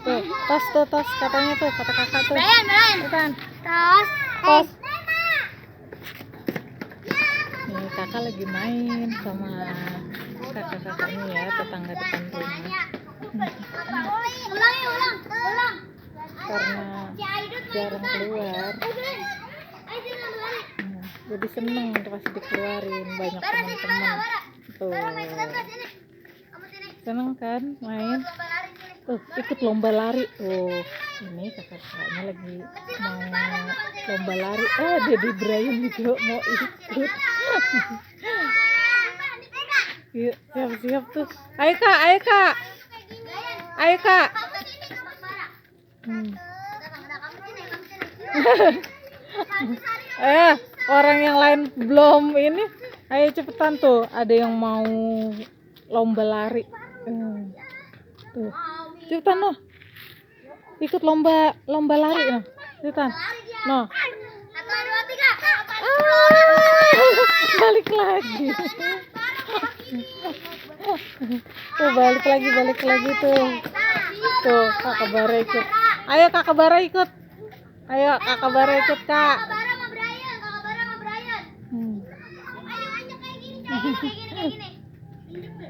Tuh, tos katanya tuh, kata kakak tuh. Bukan. Tos. Nih kakak lagi main sama kakak-kakaknya ya, tetangga depan rumah. Ulang. Karena jarang keluar, jadi seneng pas dikeluarin banyak teman-teman. Tuh, seneng kan main. Tuh, ikut lomba lari. Oh, ini kakak-kakaknya lagi mau lomba lari. Dedi Brian juga mau ikut. Yuk, siap-siap tuh. Ayo kak. Orang yang lain belum ini. Ayo cepetan tuh, ada yang mau lomba lari. Tuh, cepetan noh. Ikut lomba lari noh. Cepetan. Noh. 1, 2, 3. Balik lagi. Tuh balik lagi tuh. Tuh kakak Bara ikut. Ayo kakak Bara ikut. Kak. Kakak Bara sama Brian. Ayo injek kayak gini.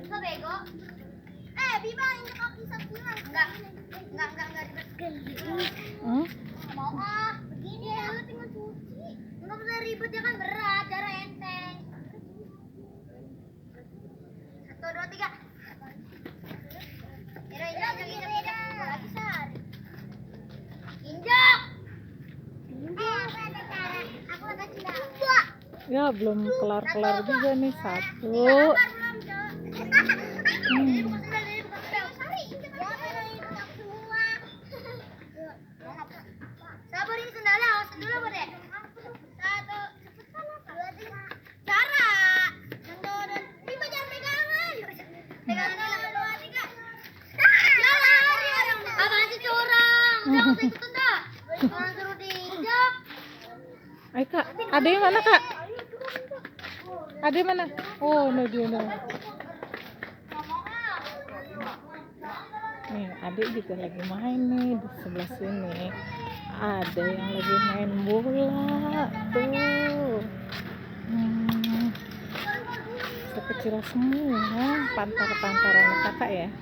Bisa bego. Biba injek kaki Sakina. Enggak ribet. Mau begini ya, lu tinggal cuci. Enggak usah ribet ya kan, berat, cara enteng. 1, 2, 3. Injek. Lagi Sar. Injek. Aku ada cara. Ya belum kelar juga nih, 1. Sabar, ini sendalnya awasin dulu Bu Dek. 1, cepetan apa? 2, 3. Cara. 1, 2, 3. Jangan pegangan. Pegangan 2, 3. Jalan. Apaan sih curang? Jangan ikutan dah. Orang suruh diinjak. Ayo kak, adek mana kak? Adek mana? Oh, no dia no. Nih, adik juga lagi main nih di sebelah sini. Ada yang lagi main bola tuh. Sekecil semua pantaran kakak ya.